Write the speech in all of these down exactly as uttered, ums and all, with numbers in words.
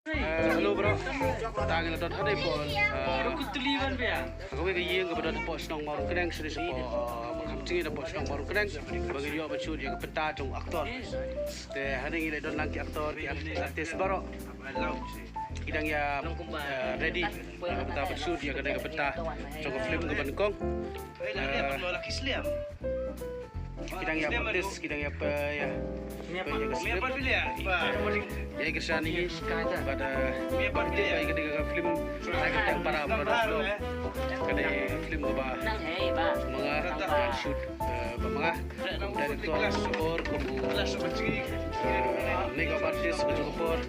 Eh, hello bro. Tang ila dot hadai pon. Eh, kutuli ban biang. Kawei ka ïing kaba dot hapoh shnong Mawryngkneng, shuh shuh hapoh, eh, ba kham jingïeit hapoh shnong Mawryngkneng. Ba ngin ïoh ban shoot ïa ka bynta jong actor. Te hadai ngi la don lang ki actor, ki artist baroh. Ki dang ïa, eh, ready. Ka bynta ban shoot ïa kane ka bynta jong ka film kaba nyngkong. Eh, ki dang ïa practice, ki dang ïa pa, ïa. Ïa ka script. Ïa ka shan hi. Bad, eh, ïa ka dei ka film. Ïa ka tang para, para. Ka dei ka film kaba ma nga ngan shoot, eh, ba ma nga. Director, score, kum u, eh, makeup artist, ka jong ka por.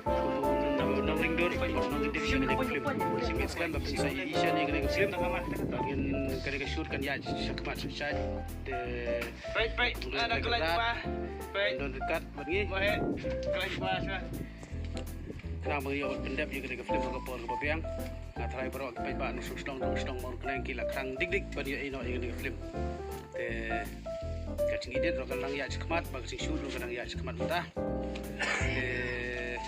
Kum u nong, nongringdur, nongringdur ïa kane ka film. Shisien ba pynshai ïa kane ka film. Ba ngin kane ka shoot kan ïaid shakhmat shai. Te peit, peit, don ka kat bad ngi. Khnang ba ngi ïoh ban pyndep ïa kane ka film ha ka por kaba biang. Nga tharai baroh ki paidbah nongshong shnong, nongshong shnong Mawryngkneng ki la khrang dik dik ban ïoh ïehnoh ïa kane ka film. Te ka jingedit ruh ka dang ïaid shakhmat, bad ka jingshoot ruh ka dang ïaid shakhmat mynta. Te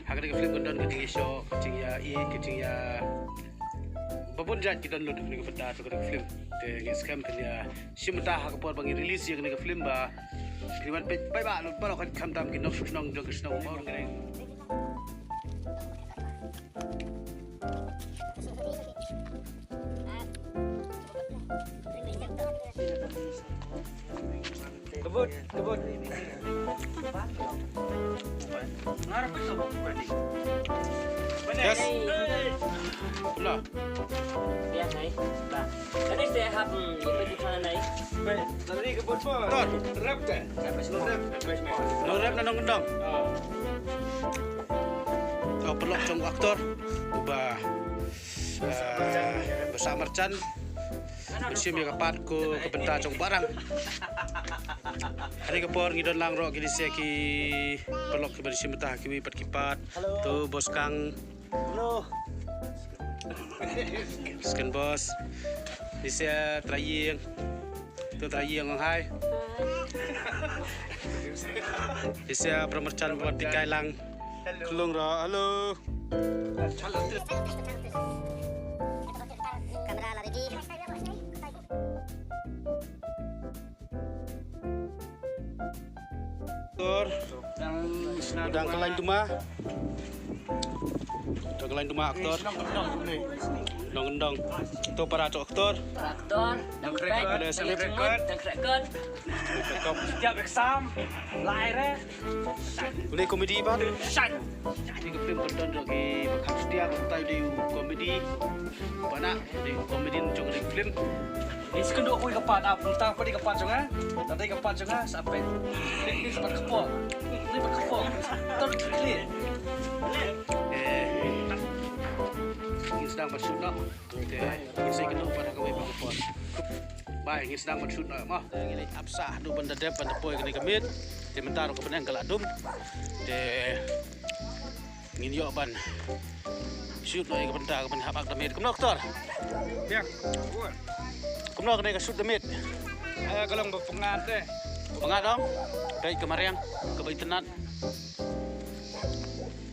ha kane ka film ka don ka jingïashoh, ka jingïa, ka jingïa ba bun jait ki don lut ha kane ka bynta jong kane ka film. Te ngi skhem phin ïa shim bynta ha ka por ba ngi release ïa kane ka film ba phin wan peit paidbah lut baroh, khamtam ki nongshong shnong jong ka shnong Mawryngkneng. Kebut, kebut. Ngarap itu. Yes. Belah. Biasa, eh. Bah. Kan saya hap, hmm, itu di sana, eh. Baik, tadi kebut apa? Ton. Rap deh. Rap, rap. Nong rap na nong kendong. Ah. Oh, pelok jong aktor. Ubah. Eh, ba sah marjan. Ban shim ïa ka part ko ka bynta jong u Bahrang. Ha kane ka por ngi don lang ruh kine sia ki paralok kiba shim bynta ha kiwei pat ki part. Hello. To Boss Kang. Hello. Second Boss. Kine sia Trai Ïing. To Trai Ïing ong hai. Kine sia para marjan ba wan tynrai lang. Hello. Klung ruh, hello. Camera la ready. Aktor. Dang sna dang duma. Kelain duma. Dang kelain duma aktor. Nong kendong. Nong kendong. To para to aktor. Aktor. Dang krekot. Dang krekot. Dang krekot. Setiap exam, lahir, eh. Une komedi ba? Shan. Ini ka film ba don jong ki ba kham stia ba tai dei u komedi. Ba na dei u komedi jong ka film. Ni second dok ka part ap tang pa dei ka part jong nga. Tang dei ka part jong nga sa pet. Ni pat ka por. Ni pat ka por. Tor klik. Eh. Ni sdang ba shoot noh. Te ngi sa ïakynduh pat ha kawei pat ka por. Bye, ngi sdang ban shoot noh mo. Te ngi leit ap sah haduh ban da dep ban da poi kane ka miet. Te mynta ruh ka bneng ka la dum. Te ngin ïoh ban shoot noh ïa ka bynta ka ban hap ak da miet. Kumno aktor? Biang. Kumno kane ka shoot da miet? Eh, ka long ba pyngngad te. Pyngngad dong. Dei ka mariang ka ba itynnad.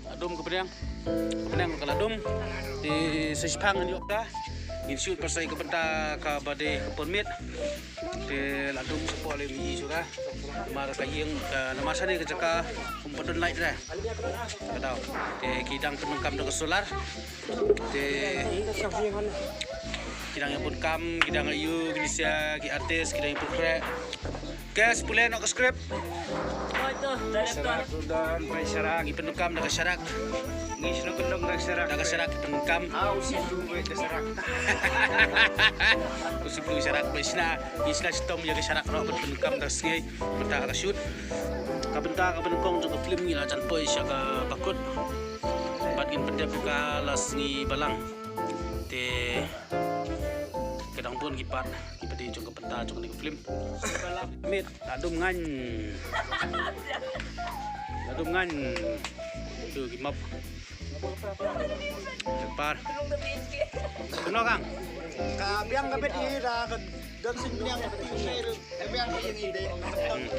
La dum ka bneng. Ka bneng ka la dum. Te sa shiphang ngan ïoh ka. Ngin shoot pat sa ïa ka bynta kaba dei ka por miet. Te la dum sa poi lei mi shuh ka. Namar ka ïing ka, namar shane ka jaka ym pat don light re. Ka dei. Te ki dang pyndonkam da ka solar. Te ki dang ïa pun kam, ki dang ïa u, ki sia, ki artist, ki dang ïa pun khreh. Guys, pule noh ka script. Oi, to, director. Sharak, Rudan, bai sharak. Ngi pyndonkam da ka sharak. Ngi shu kyndong da ka sharak. Da ka sharak pyndonkam. Au, si tu bai da sharak. Au, si tu sharak bai shna. Ngi shna shitom ïa ka sharak noh ban pyndonkam da ka sngi. Mynta ka shoot. Ka bynta ka banyngkong jong ka film ngi la jan poi sha ka bakut. Bad ngin pyndep ka la sngi balang. Te ka dang bun ki part kiba dei jong ka bynta jong kane ka film. Miet, la dum ngan. La dum ngan. Tu ki map. Par. Kumno kang? Ka biang ka bet i da ka don sing biang ka bet i. Ka biang ka ïing i de. Hmm.